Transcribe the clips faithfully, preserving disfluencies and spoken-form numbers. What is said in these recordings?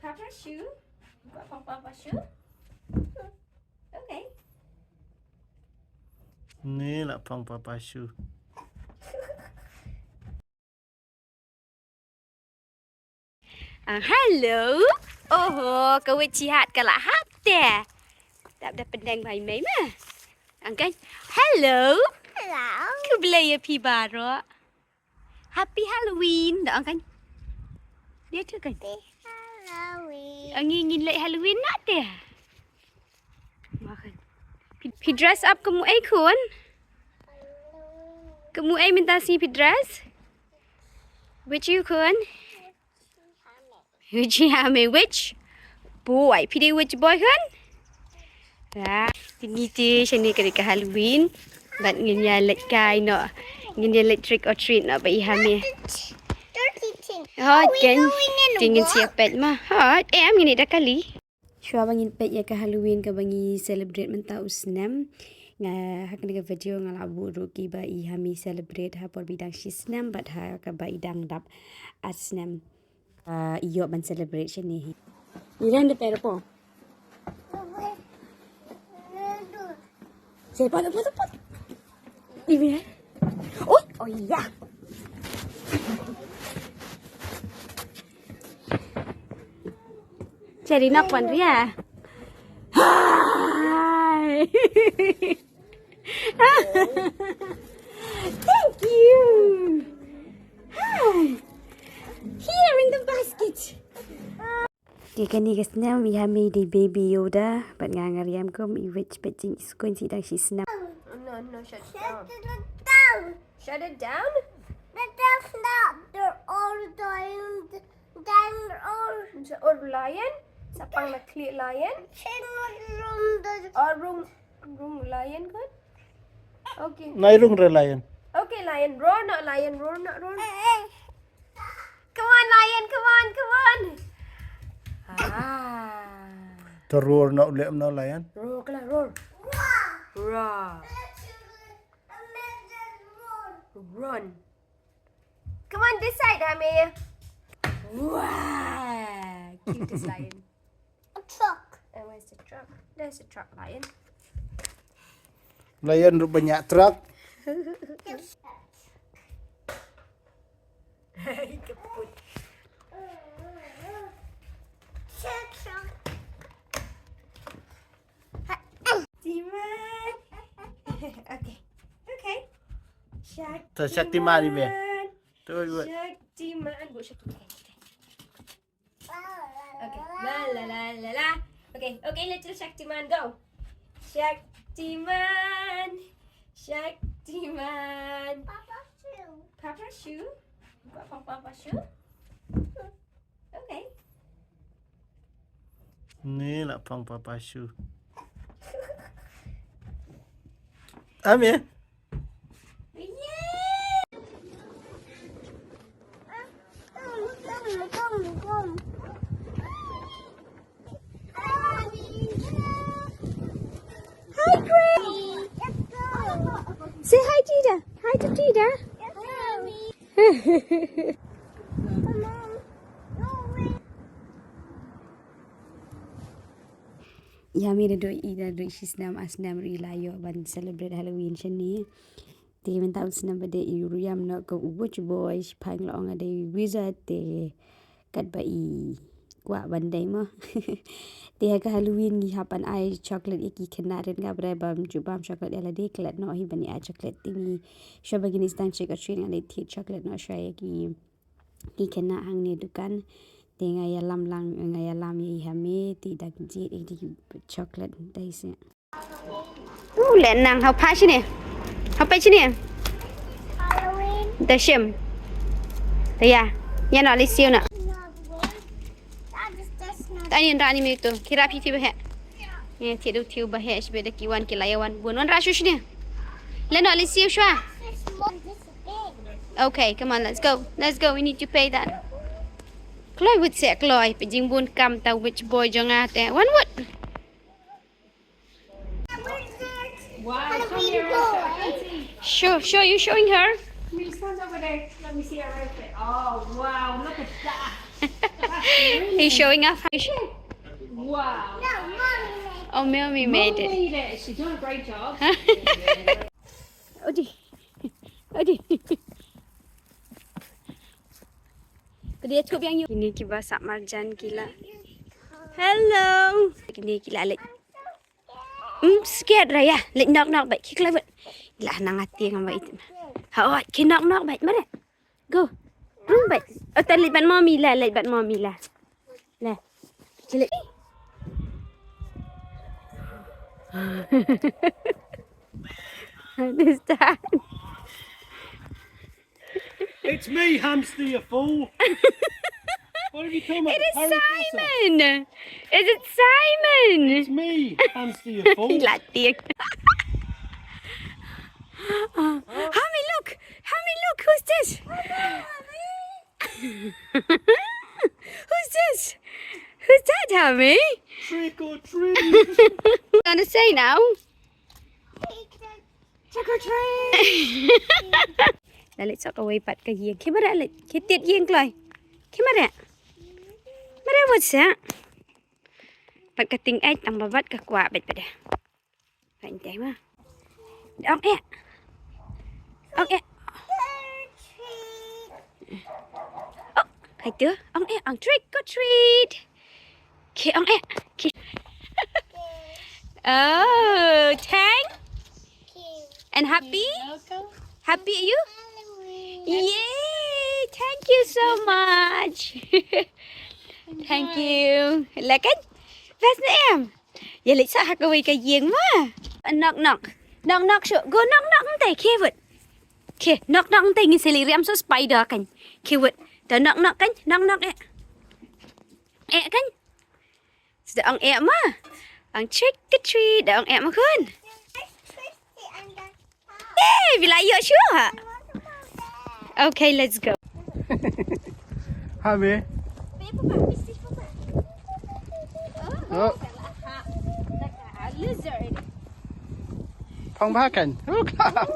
Papa shoe? Papa, Papa shoe? Okay. Ni lah pang Papa shoe. Ah, hello. Oho, ka witch hat ka la hap te. Dap da pendeng bai mai ma. Angkan. Hello. Hello. Khublei ïa phi baroh. Happy Halloween. Da angkan. Dia tu kan. Happy Halloween. Angin ngin leh Halloween na te. Makan. Phi, phi dress up kum ei khun? Kum ei mynta sngi phi dress? Witch ïa khun? Witch ïa me, witch boy. Phi dei witch boy khun? Ya, phi ngi te shane ka dei ka Halloween. Bad ngin ïa leit kai noh. Ngin ïa leit trick or treat noh ba ïa me. Hot kan? Te ngin sa ïa peit ma. Hot, em ngin ïa da kali. Shuwa ba ngin peit ïa ka Halloween kaba ngi celebrate mynta u snem, nga ha kane ka video nga la buh ruh kiba i ha mi celebrate ha por ba i dang shi snem bad ha kaba i dang dap ar snem. Ah, ïoh ban celebrate shane hi. Ni ran de pero po. Sepa de po de po. Ibi. Oi, oh iya. Jadi nak wan ria. Hai. Thank you. Hai. Here in the basket. Te kane ka snem i ha me i dei Baby Yoda bad nga nga riam kum i witch bad jingïasyllok shi dang shi snem. No, no, shut it down. Shut it down. Shut it down? But that's not the old lion. Then old. Sa or lion? Sa pang na kli lion? Shin rung the. Or rung, rung lion kan? Okay. Nai rung re lion. Okay, lion. Roar not lion. Roar not roar. Eh, eh. Come on, lion, come on, come on. Ah. To roar na ulem na lion. Roar, kala roar. Roar. Run. Come on, this side, Ame. Wow. Cutest lion. A truck. And where's the truck? There's a truck, lion. Lion ruh banyak truck. Keput. Shaktiman. Okay. Okay. Shaktiman. Shaktiman. Shaktiman. Go Shaktiman. Okay. La la la la la. Okay, okay, little Shaktiman, go. Shaktiman. Shaktiman. Papa shoe. Papa shoe? Papa, Papa shoe? Okay. Ni lah pang Papa shoe. Amir. Hi, Grace. Say hi, Tida. Hi to Tida. Ïa me da doi i da doi shi snem ar snem ruh i la ïoh ban celebrate Halloween shane. Te mynta u snem ba dei i ruh ïam noh ka u witch boy, shiphang la ong dei wizard te katba i kwah ban dei mo. Te ha ka Halloween ngi hap ban ai chocolate ïa ki khynnah rit nga brai bam ju bam chocolate ïa lade klet noh hi ban ai chocolate te ngi shuwa ba ngin sdang trick or treat nga leit thied chocolate noh shuwa ïa ki ki khynnah hangne dukan. Te nga ïalam lang, nga ïalam ïa i ha me, te da jied ïa ki chocolate dei se. U le nang hau pa shine. Hau pa shine. Da shim. Da ya. Ya na li siu na. Tani rani mi tu. Kira pi pi bahe. Ye ti du tiu bahe shibe da ki wan ki la ya wan bun wan rashu shine. Le na li siu shwa. Okay, come on, let's go. Let's go. We need to pay that. Kloi wut se kloi pe jingbun kam ta witch boy jong nga te. Wan wut. Wow, come here. Show, show, you showing her? Can you stand over there? Let me see her outfit. Oh, wow, look at that. He's showing off. Wow. Oh, Mommy made it. Mom made it. She's doing a great job. Odi. Odi. Kini kiba sah marjan ki la. Hello. Kini ki la leit. Hmm, scared ra ïa. Leit knock knock bad ki kloi bad. La nang ati ngam bad. Ha, oh, ki knock knock bad. Mare. Go. Hmm, bad. Oh, tan leit bad Mommy la, leit bad Mommy la. La. Ki leit. This time. It's me, hamster, you fool. What have you come at? It is Simon. Is it Simon? It's me, hamster, you fool. Lati. Hami, look. Hami, look. Who's this? Who's this? Who's that, Hami? Trick or treat. Gonna say now? Trick or treat. La leit sa kawei pat ka ïing. Ki mare leit. Ki tied ïing kloi. Ki mare. Mare wat sa. Pat ka ting ai tang ba wat ka kwah bad bad. Pat tai ma. Ong eh. Ong eh. Oh, hai tu. Ong eh, ong trick or treat. Ki ong eh. Ki. Oh, thank. And happy? Happy you? Yay! Thank you so much. Thank you. Lekan? Best na em. Ïa leit sa ha kawei ka ïing ma. Knock knock. Knock knock shuh. Go knock knock ntai. Ki wut. Ki knock knock ntai ngin sa leit riam sa spider kan. Ki wut. Da knock knock kan. Knock knock eh. Eh kan. Sa da ong eh ma. Ong trick or treat. Da ong eh ma khun. Eh, phi la ïoh shuh ha. Okay, let's go. Hami. Oh. Phong ba kan. Oh, klap.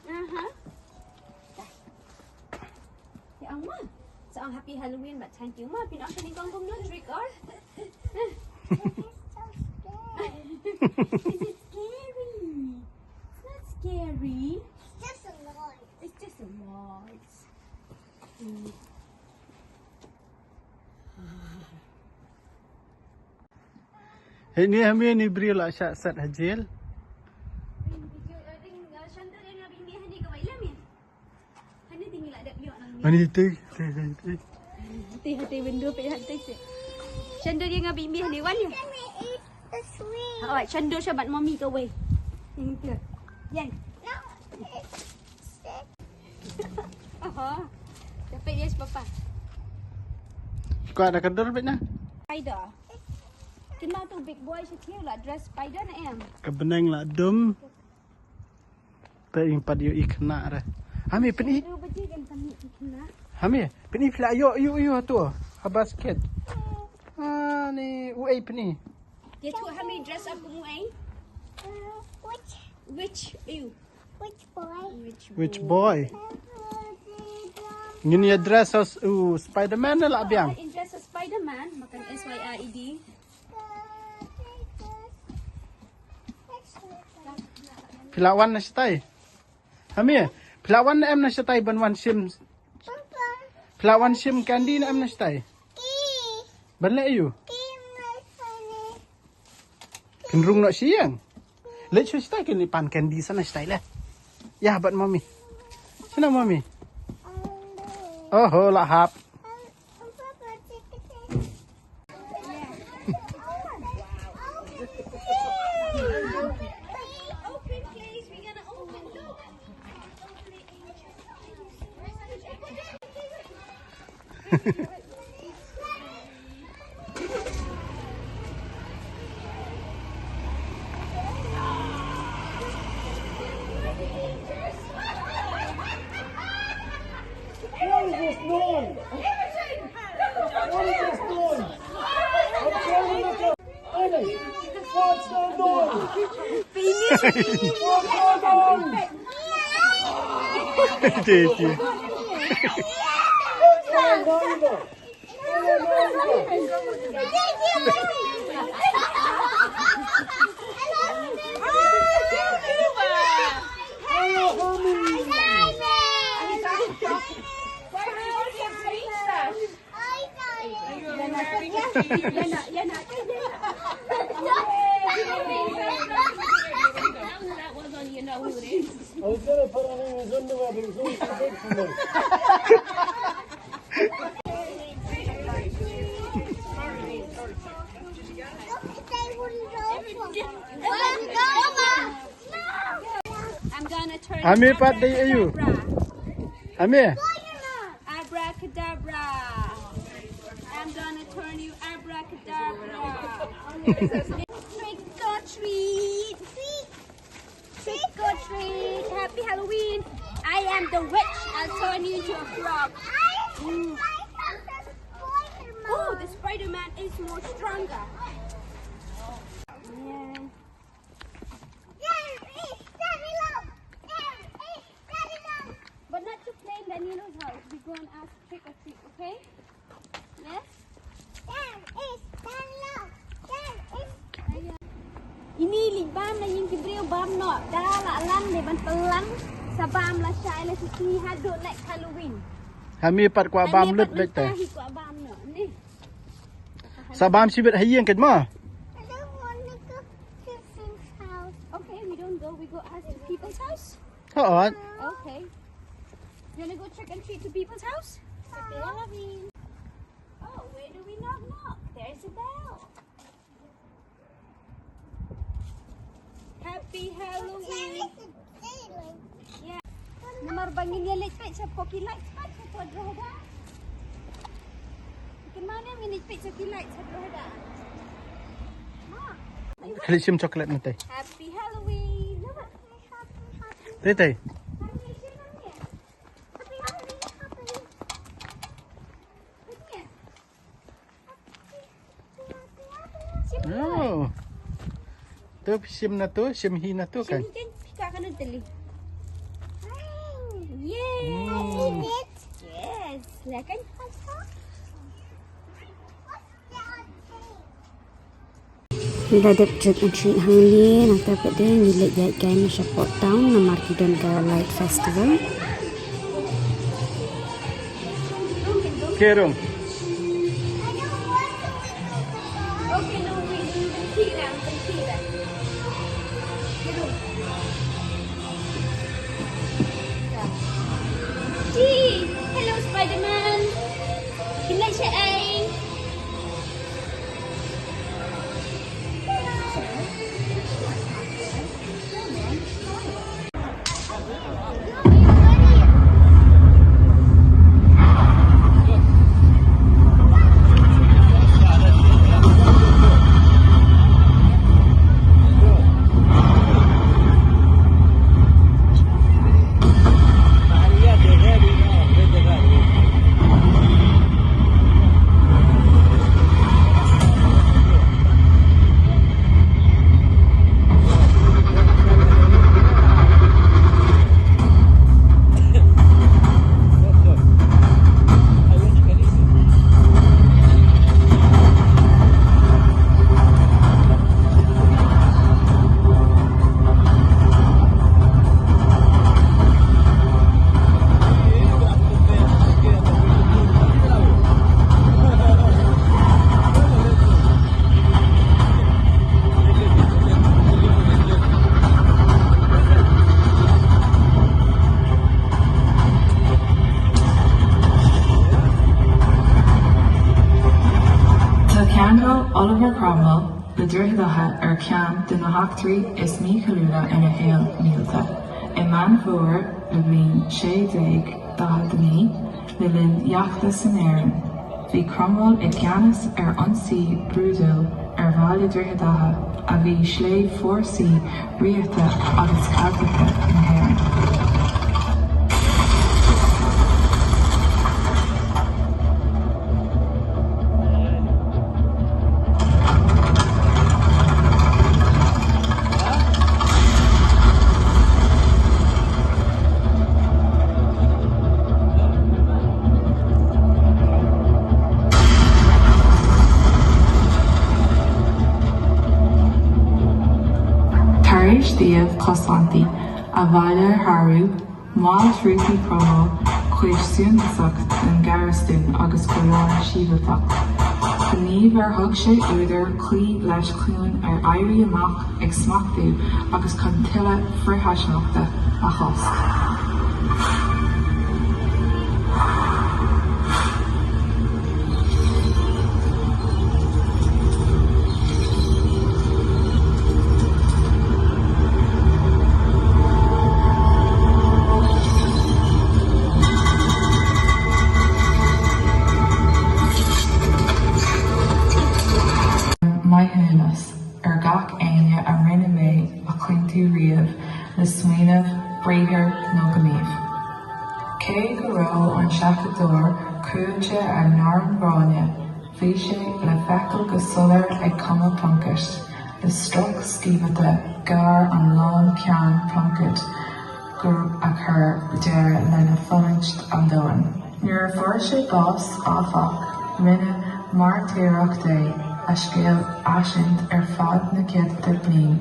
Aha. Ïa ong ma. Sa ong happy Halloween, but thank you ma. Phi ong kane kong kumno trick or? It's scary. It's not scary. It's just a noise. It's just a noise. Mm. Hei ni Hami, ni briew la shah set ha jel. Ani ti ti ti ti. Hati hati window pe hati ti. Shandor ïa nga bimi hani wan ïa. Oh, Shandor shabat Mommy kawei. Yang tu. Yang. Oho. Dapat yes papa. Kau ada kedor bet na? Spider. Kena tu big boy sha kiew la dress spider na em. Ka beneng la dum. Pe ing pat yu ikna re. Hami peni. Hami peni pla yu yu yu tu. Ha basket. Ah ni u ei peni. Dia tu hami dress up kum u ei. Which? Which? You. Which boy? Which boy? Ngin ïa dress as u Spider-Man ne la biang. In dress as Spider-Man, makan S Y R E D. Phi la wan na shatai. Hami, phi la wan na em na shatai ban wan shim. Phi la wan shim candy na em na shatai. Ban le ayu. Kin rung noh shi ïeng. Leit shu shatai kin pan candy sana shatai le. Ïa bad Mommy. Shana Mommy. Oho la hap. Te, te. I was gonna put on his underwear, but it was always too big for me. I'm gonna turn Ami pat dei ayu. Abracadabra. Ami. Abracadabra. I'm gonna turn you abracadabra. Trick or treat. Trick or treat. Happy Halloween. I am the witch. I'll turn you into a frog. Mm. Oh, the Spider-Man is more stronger. Yeah. But not to play in Danilo's house. We go and ask trick or treat, okay? Yes? Ini leit bam na ïing ki briew bam noh. Da la lang dei ban pynlang sa bam lashai la shisngi haduh next Halloween. Hami pat kwah bam lut beit te. Hi kwah bam noh. Ni. Sa bam shibit ha ïing kat ma. I don't want to go to Finn's house. Okay, we don't go. We go ask the people's house. Hooid. Okay. You wanna go trick and treat to people's house? Happy Halloween. Oh, where do we knock knock? There's a bell. Happy Halloween. Yeah. Namar ba ngin ïa leit peit sha ki lights pat sha Dryada. Kynmaw ne ngin leit peit sha ki lights sha Dryada. Ma. Kali shim chocolate na te. Happy Halloween. Te te. Oh. Tu shim na tu, shim hi na tu kan. Shim hi kan, pika kan tu li. Yay. Hmm. Yes, la kan. Ngi la dep trick and treat hangne, nangta pat de ngi leit ïaid kai na shapoh town namar ki don ka light festival. Kerong. Gee, hello Spider-Man. Kin leit shaei? Tá ceangal Oliver Cromwell le Droighdacha ar cheann de na heachtraí is míchuibhle ar an saol mílíte. I Meán Fómhair na bliain sé déag daichead a naoi, le linn Feachtas na hÉireann, bhí Cromwell i gceannas ar ionsaí brúidiúil ar bhaile Droighdacha a bhí slé fórsaí riarthach agus Ceilteacha na hÉireann. Shuíomh Cosantaí, Abhaile Haru, Maol Trúpaí Promo, Cuid Suntasach den Gharastún agus Comhairle Sibhialtach. Gníomhach, thug sé údar cloí leis cluain ar éirí amach ag smachtú agus chun tuilleadh frithsheasmhachta a chosc. Maithiúnas ar gach éinne a rinne mé a chunntadh riamh le smaoineamh, briathar nó gníomh. Cé go raibh an seachadóir craolta ar n-arm gráinne, bhí sé le feiceáil go soiléir ag cumadh pluincéid, le stróc sgìomhach gar an lán ceann pluincéid gur a chur deireadh lena fulaingt an domhain. Nuair a fuair sé bás, áfach, rinne mártaireacht é a scéal eisint ar feadh na céadta bliain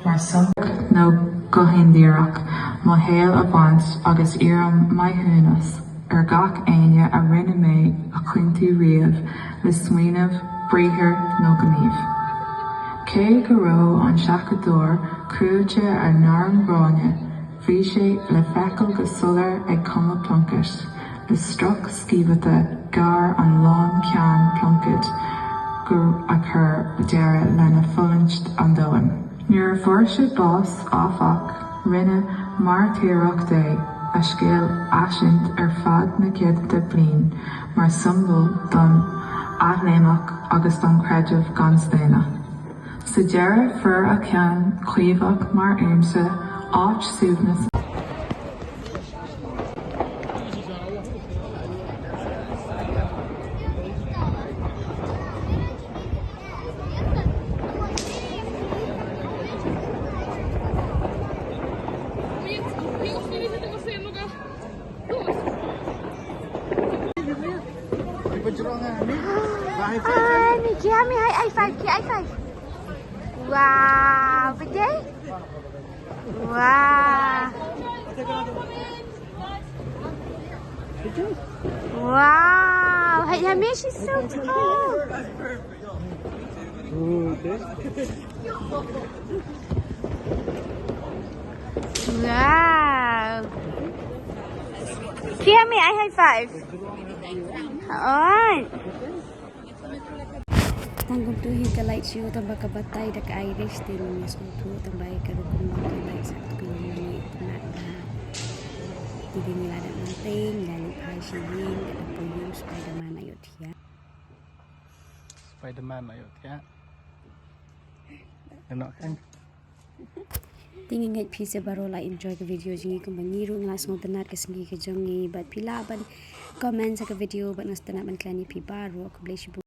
mar shuim nó go hindíreach, mo shaol a bhaint agus iarraim maithiúnas ar gach éinne a rinne mé a chunntadh riamh le smaoineamh, briathar nó gníomh. Cé go raibh an seachadóir craolta ar n-arm gráinne, bhí sé le feiceáil go soiléir ag cumadh pluincéid, le stróc sgìomhach gar an lán ceann pluincéid gur a chur deireadh lena fulaingt an domhain. Nuair a fuair sé bás, áfach, rinne mártaireacht é a scéal eisint ar feadh na céadta bliain mar shuimbéal don athléimneacht agus don chreideamh gan staonadh. Sa deireadh, fuair a ceann caomhach mar aimsir, áit suaimhneas. Ai, mi kia mi hai ai five, kia ai five. Wow, bidai. Wow. Wow, hey, Hamish is so tall. Wow. Kia mi ai high five. Alright. Tang kumtu hi ka light show tang ba ka batai da ka Irish te ngi sngewthuh tang ba ka rukom ba ka light sa tu ka ngi ngi tna ba. Ti ngi la da nang te ngi la leit phai shi ïing ka da poi ïing Spider-Man ayot hiya. Spider-Man ayot hiya. Ano kan. Te ngi ngeit phi sa baroh la enjoy ka video jong ngi kumba ngi ruh ngi la sngewtynnat ka sngi ka jong ngi bad phi lah ban comment sa ka video bad nga sngewtynnat ban kylliang ïa phi baroh. Khublei shibun.